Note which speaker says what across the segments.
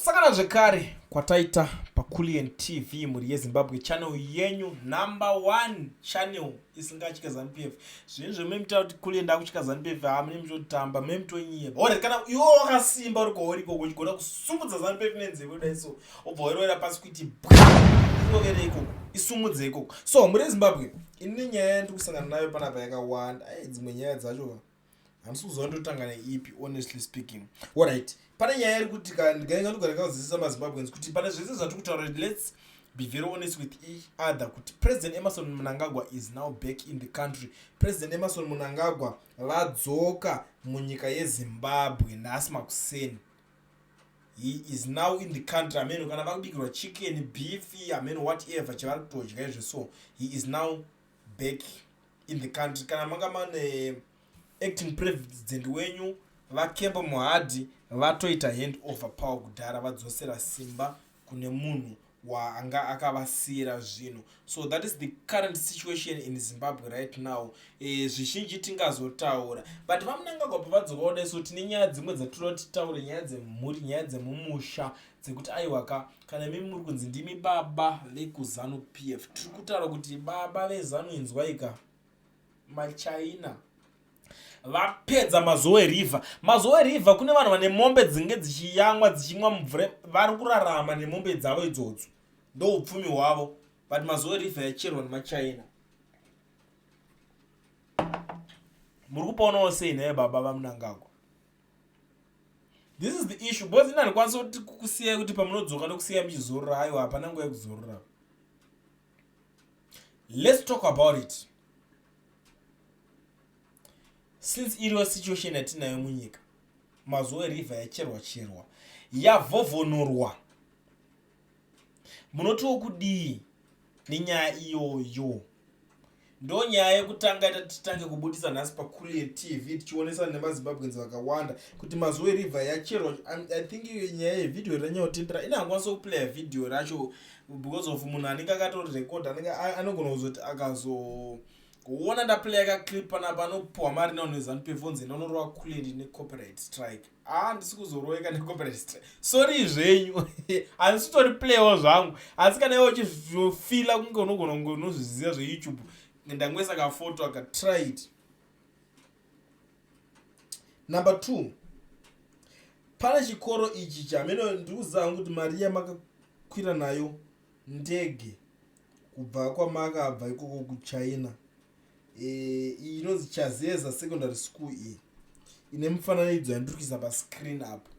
Speaker 1: Kusangana zvekare kwataita paCulian TV, mhuri yeZimbabwe, channel yenyu number one channel isingatye ZANU-PF. Zvinhu zvemune mutaura kuti Culian ndakutya ZANU-PF, haa, mune mutotamba, mune mutonyeba. Alright, kana iwe wakasimba uri kwauri ikoko uchigona kusumudza ZANU-PF nenzeve kudai so, obva wairowera pasi kuiti bwa, irovere ikoko, isumudze ikoko. So mhuri yeZimbabwe, ini nyaya yandiri kusangana nayo panapa yakawanda. Ai, dzimwe nyaya dzacho handisi kuziva ndotanga neipi, honestly speaking. Alright, pane nyaya iri kuti ndinogara ndakazivisisa maZimbabweans kuti pane zvese zvatiri kutaura, let's be very honest with each other kuti President Emmerson Mnangagwa is now back in the country. President Emmerson Mnangagwa vadzoka munyika yeZimbabwe nhasi makuseni. He is now in the country. Ameno kana vakubikirwa chicken, beef, ameno whatever chavari kutodya izvo. So he is now back in the country. Kana manga mane acting president wenyu vaKembo Mohadi, vatoita hand over power kudhara, vadzosera simba kune munhu waanga akavasiyira zvinhu. So that is the current situation in Zimbabwe right now. Zvizhinji tingazotaura, but vaMnangagwa pavadzoka kudai so, tine nyaya dzimwe dzatoda kuti titaure, nyaya dzemhuri, nyaya dzemumusha, dzekuti aiwaka, kana imi muri kunzi ndimi baba vekuZANU PF, tiri kutaura kuti baba veZANU, inzwaika, maChina vapedza Mazowe River. Mazowe River, kune vanhu vane mombe dzinenge dzichiyamwa, dzichimwa mvura, vari kurarama nemombe dzavo idzodzo, ndo upfumi hwavo. But Mazowe River yacherwa nemaChina. Muri kupaonawo sei naye baba vaMnangagwa? This is the issue, because ina handikwanisi kuti kusiyai kuti pamunodzoka ndokusiyai muchizorora. Aiwa, hapana nguva yekuzorora. Let's talk about it, since iriyo situation yatinayo munyika. Mazowe River yacherwa cherwa, yavhovhonorwa. Munotiwo kudii nenyaya iyoyo? Ndo nyaya yekutanga ita titange kubudisa nhasi paCulian TV, tichionesana nemaZimbabweans vakawanda kuti Mazowe River yacherwa. I think nyaya yevhidhiyo ranyatotendera ina hakwanisa kuplaya vhidhiyo racho because of munhu anenge akatorirekodha anenge anogona kuzoti akazoona ndaplaya kaclip panapa, anopuhwa mari nevanhu veZANU PF, onzi enda Culian necopyright strike. Ah, ndisi kuzoroweka necopyright strike, sorry zvenyu, handisi kutoriplayawo zvangu. Asi kana iwe uchifila kunge unogona kunge unozviziva zveYouTube, ndangoisa kafoto aka, try it. Number two, pane chikoro ichi chameno ndiri kuziva hangu kuti mari yamakakwira nayo ndege kubva kwamakabva ikoko kuChina, iyi inonzi Chazeza Secondary School. Iyi ine mufananidzo yandiri kuisa pascreen apo,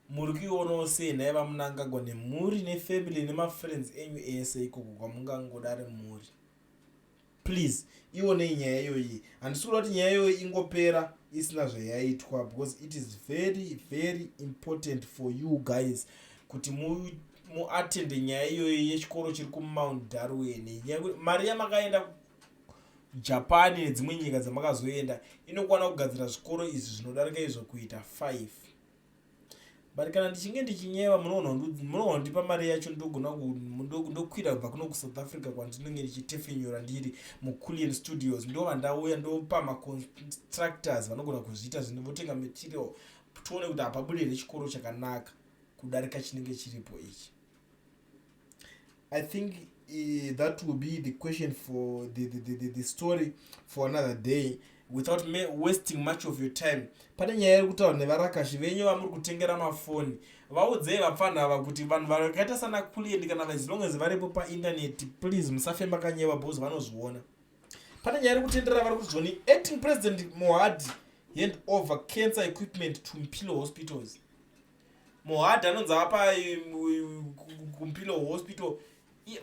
Speaker 1: muri kuionawo sei nhai vaMnangagwa nemhuri, nefamily, nemafriends enyu ese ikoko kwamungangodare muri? Please, ionei nyaya iyoyi. Handisi kuda kuti nyaya iyoyi ingopera isina zvayaitwa, because it is very very important for you guys kuti muatende nyaya iyoyi yechikoro chiri kuMount Darwin. Mari yamakaenda Japan nedzimwe nyika dzamakazoenda inokwana kugadzira zvikoro izvi zvinodarika izvo kuita 5. But kana ndichinge ndichinyeva, munoona kundipa mari yacho, ndogona ndokwira kubva kuno kuSouth Africa kwandinenge ndichitefenyura ndiri muCulian Studios, ndova ndauya ndopa macontractors vanogona kuzviita zvinhu, votenga material, tione kuti hapabude here chikoro chakanaka kudarika chinenge chiripo ichi. I think that will be the question for the story for another day. Without me wasting much of your time, pane nyaya iri kutaura nevarakashi venyu vamuri kutengera mafoni. Vaudzei vapfana ava kuti vanhu vakaita sana Culian, kana as long as varipo paindaneti, please musafe makanyeva, because vanozviona. Pane nyaya iri kutendera, vari kuti zvoni acting President Mohadi hand over cancer equipment to Mpilo Hospitals. Mohadi anonzi apa kuMpilo Hospital.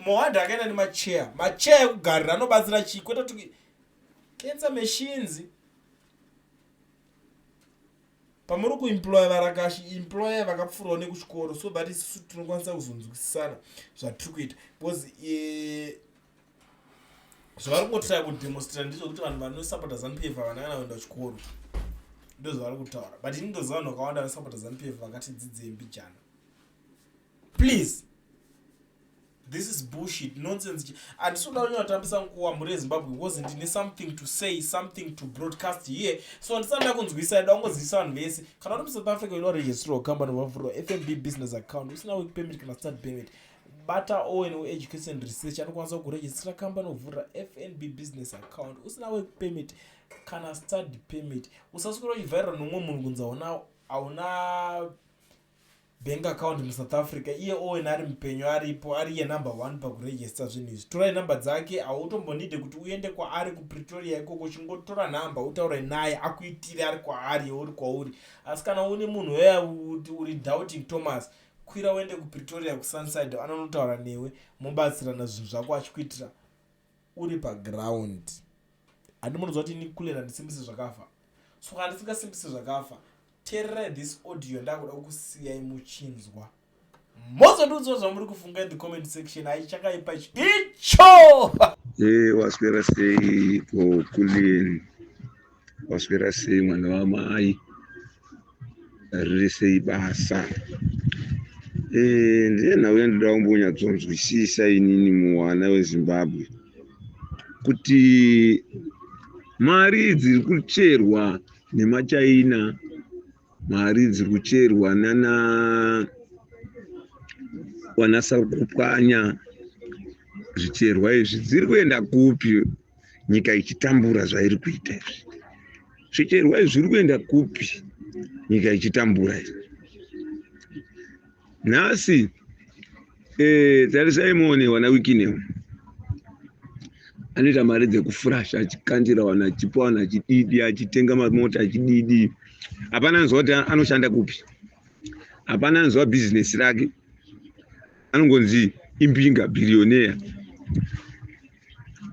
Speaker 1: Mohadi akaenda nemacheya, macheya ekugarira anobatsira chii? Kwete kuti cancer machines. Pamuri kuemploya varakashi, employer vakapfuurawo nekuchikoro, so that isusu tinokwanisa kuzonzwisisana zvatiri kuita, because zvavari kungotry kudemonstrata ndezvekuti vanhu vanosapota ZANU PF havana kana kuenda kuchikoro. Ndo zvavari kutaura, but ini ndoziva vanhu vakawanda vanosapota ZANU PF vakati dzidzei mbijana. Please. This is bullshit, nonsense. Handisi kuda kunyatambisa nguva, mhuri yeZimbabwe, because ndine something to say, something to broadcast here. So ndisati ndakunzwisa, ida kungozivisa vanhu vese, kana uri muSouth Africa, unoda registerwa company, wavhurwa FNB business account, usina work permit kana study permit, bata Owen weEducation Research, anokwanisa kuregistera company, wovhurira FNB business account usina work permit kana study permit. Usaswera uchivharirwa nomumwe munhu kunzi hauna bank account muSouth Africa. Iye Owen ari mupenyu, aripo, ari iye number one pakuregister zvinhu izvi. Torai nhamba dzake, hautombonide kuti uende kwaari kuPretoria ikoko. Chingotora nhamba, utaure naye, akuitire ari kwaari, uri kwauri. Asi kana une munhu weya uri doubting Thomas, kwira uende kuPretoria, kuSunnyside, anonotaura newe, mubatsirana zvinhu zvako, achikuitira uri paground. Handi munoziva kuti ini kule handisimbisi zvakafa? So kana ndisingasimbisi zvakafa, teererai this audio. Ndakuda kusiyai muchinzwa, mozondiudzawo zvamuri kufunga in the comment section. Haichakaipa icho icho.
Speaker 2: E, waswera sei kokuleni? Waswera sei, mwana wamai? Riri sei basa? E, ndiye nhau yandoda kumbonyatsonzwisisa inini muwana weZimbabwe, kuti mari dziri kucherwa nemaChina, mari dziri kucherwa nana wanasakupwanya zvicherwa izvi, dziri kuenda kupi nyika ichitambura zvairi kuita izvi? Zvicherwa izvi zviri kuenda kupi nyika ichitambura izvi nhasi? Tarisai muone, wana Wicknell anoita mari dzekufurasha, achikandira vanhu, achipa vanhu, achididi, achitenga mamota, achididi. Hapana anzwa kuti anoshanda kupi, hapana anzwa bhizinesi rake. Anongonzi imbinga, billionaire.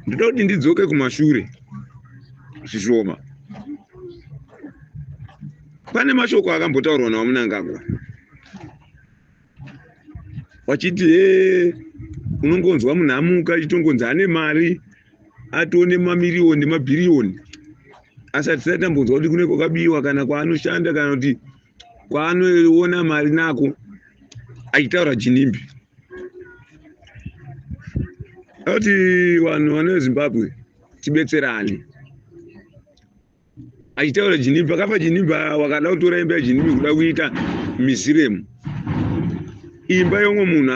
Speaker 2: Ndoda kuti ndidzoke kumashure zvishoma. Pane mashoko akambotaurwa naVaMnangagwa wachiti, "He, unongonzwa munhu amuka achitongonzi ane mari, atone mamiriyoni nemabhiriyoni," asi hatisati tambonzwa kuti kune kwakabiwa kana kwaanoshanda kana kuti kwaanoona mari nako. Achitaura Ginimbi kuti vanhu vane Zimbabwe tibetserane. Achitaura Ginimbi, pakafa Ginimbi, wakada kutora imba yaGinimbi kuda kuita museum, imba yomwe munhu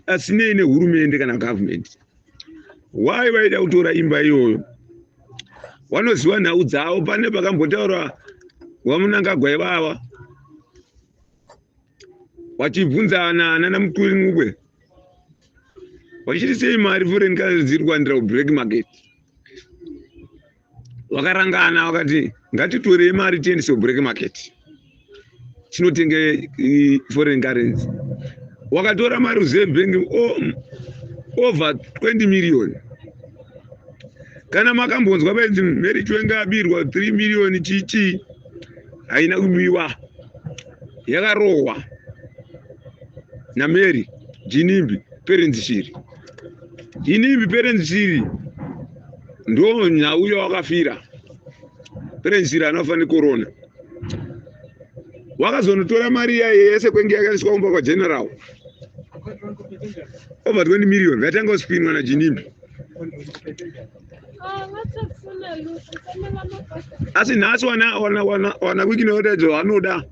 Speaker 2: asinei nehurumende kana government. Why vaida kutora imba iyoyo? Wanoziva nhau dzavo. Pane pakambotaura vaMnangagwa ivava vachibvunzana nana Mthuli Ncube, vachiti sei mari foreign currency dziri kuwandira kublack market? Vakarangana, vakati ngatitorei mari tiendese kublack market, tinotenge foreign currency. Wakatora mari Reserve Bank over 20 million. Kana makambonzwa vainzi Mary Chiwenga abirwa 3 million, chichi haina kubiwa, yakarohwa naMary Ginimbi, Perrance Shiri. Ginimbi, Perrance Shiri, ndo nhau yawakafira. Perrance Shiri anofa necorona. Wakazonotora mari iya yese kwenge yakaiswa kumba kwageneral, over 20 million, vatanga kuspinwa naGinimbi. Asi nhasi wana Wicknell watadzo vanoda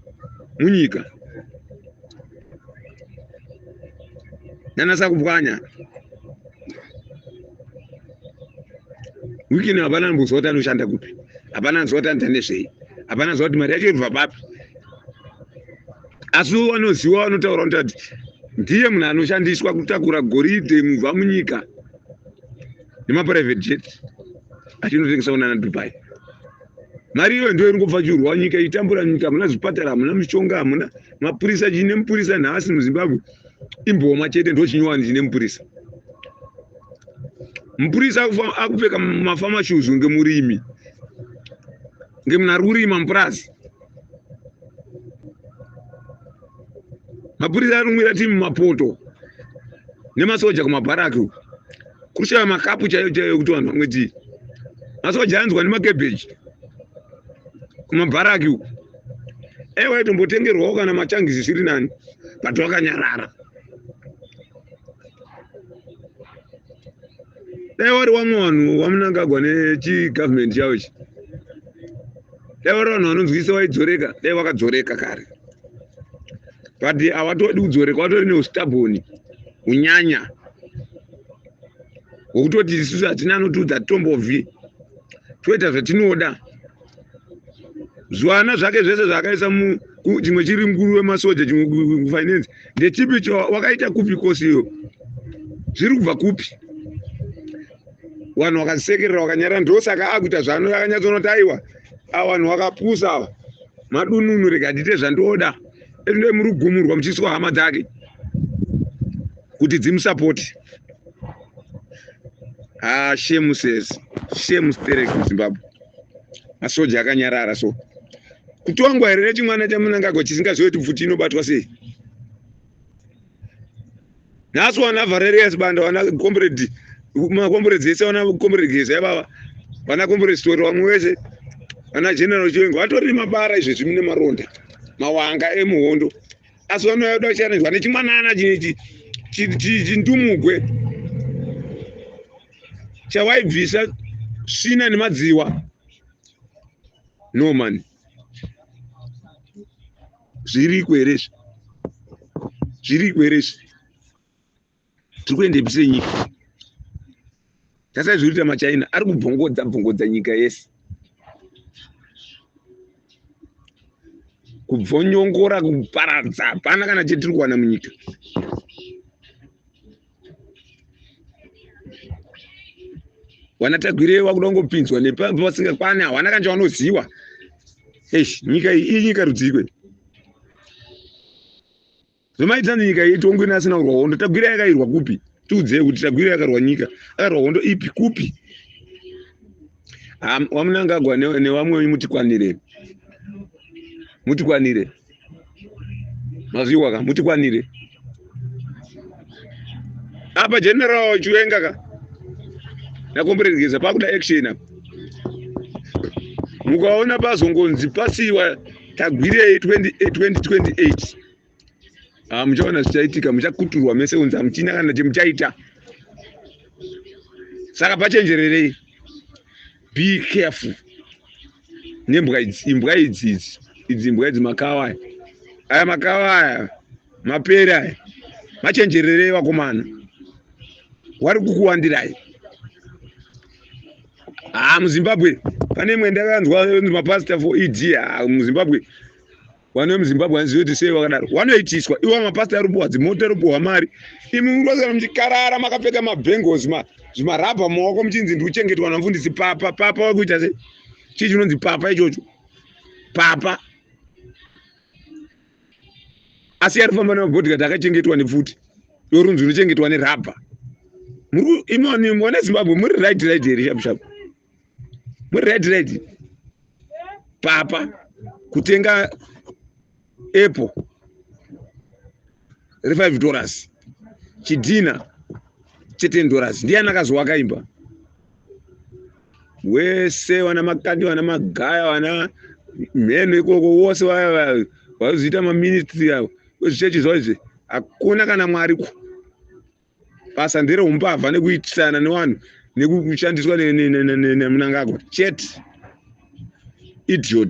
Speaker 2: munyika nanasa kupwanya. Wicknell hapana ambozwa kuti anoshanda kupi, hapana anzwa kuti anoita nezvei, hapana anzwa kuti mari yacho iribva papi. Asi vanoziva vanotaura kuti ndiye munhu anoshandiswa kutakura goridhe mubva munyika nemaprivate jet, achinotengesa kunana Dubai. Mari iyoyo ndo iri kupfachurwa, nyika itambura. Nyika hamuna zvipatara, hamuna mishonga, hamuna mapurisa. Chine mupurisa nhasi muZimbabwe imboma chete, ndo chinyowani chine mupurisa. Mupurisa akupfeka mafarmer shoes ngemurimi, ngemunhu ari kurima mupurazi. Mapurisa ari kumwira timu mapoto nemasoja kumabharaki uku. Kushaya makapu chaiyo chaiyo ekuti vanhu vamwe tii. Masoja anzwa nemakebheji kumabharaki uku. Ewa, itombotengerwawo kana machangisi zviri nani, but wakanyarara. Dai wari wamwe vanhu waMnangagwa nechigavhumendi chavo ichi, dai wari vanhu vanonzwisa waidzoreka, dai wakadzoreka kare. But hawatodi kudzoreka, watori neustabhoni unyanya hwekutoti isusu hatina anotiudza, tombobvi toita zvatinoda. Zviwana zvake zvese zvaakaisa, chimwe chiri mukuru wemasoja, chimwe kufinance, ndechipi cho wakaita kupi? Kosi iyo zviri kubva kupi? Vanhu vakasekerera, vakanyarara. Ndosaka akuita zvaano, akanyatsoona kuti aiwa, ava vanhu vakapusa ava, madununu, rega ndiite zvandoda. Ende muri kugumurwa muchiiswa hama dzake kuti dzimusapoti. Ah, shame says shame sterek. Muzimbabwe masoja akanyarara, so kutongwa here nechimwana chaMnangagwa chisingazivi kuti pfuti inobatwa sei? Nhasi wana Valerius Banda, wana comrade, macomrades ese, wana Comrade Geza ivava, vana Comrade Story, vamwe vese, vana General Chiwenga vatori nemabara izvezvi, mune maronda, mawanga emuhondo, asi vanoda kuchallenjwa nechimwanana chindumugwe chawaibvisa svina nemadziwa. No man, zviriko here izvi? Zviriko here izvi? Tiri kuendepi senyika? Tasai zviri kuita maChina ari kubvongodza bvongodza nyika yese, kubvonyongora, kuparadza. Hapana kana chetiri kuwana munyika. Wana Tagwirei wakuda kungopinzwa nepasingakwane, hawana kana chavanoziwa. Eish, nyika iyi inyika rudzikwe zvomaita nyika iyi tongwe asina kurwa hondo. Tagwirei yakairwa kupi? Tiudzei kuti Tagwirei yakarwa nyika, akarwa hondo ipi, kupi? WaMnangagwa nevamwe, mutikwanire, mutikwanire, mazviwa ka, mutikwanire apa. General Chiwenga ka naComrade Geza, pakuda action apa. Mukaona pazongonzi pasiwa Tagwirei 2028, ah, muchaona zvichaitika, muchakuturwa mese unzi hamuchina kana chemuchaita. Saka pachenjererei, be careful nembwa idzi, imbwa idzi, idzi idzi, imbwa idzi, makawa aya, aya makawa aya, mapere aya, machenjererei vakomana, wari kukuwandirai. Ha, muZimbabwe pane imwe ndakanzwa mapastor for ED. Ha, muZimbabwe vano vemuZimbabwe vanoziva kuti sei vakadaro, vanoitiswa iwo mapastor ari kupuhwa dzimota, ari kupuhwa mari. Imi murikosana muchikarara makapfeka mabhengos, zvimarabha mumaoko, muchinzi ndiri kuchengetwa namufundisi papa. Papa wakuita sei? Chii chinonzi papa ichocho? Papa asi ari kufamba nemabodyguard, akachengetwa nepfuti, yorunzi unochengetwa nerabha. Imoni mone Zimbabwe muri right right here? Shapu shapu, muri right right? Papa kutenga apple re$5, chidhina che$10, ndiani akazowaka imba? Wese vana Makandi, vana Magaya, vana mheno ikoko, wose vaya vaizoita maministry avo wezvichechi zvavo izvi, hakuna kana Mwari ku basa, ndereumbavha nekuitisana nevanhu nekushandiswa neMnangagwa chete, idiot.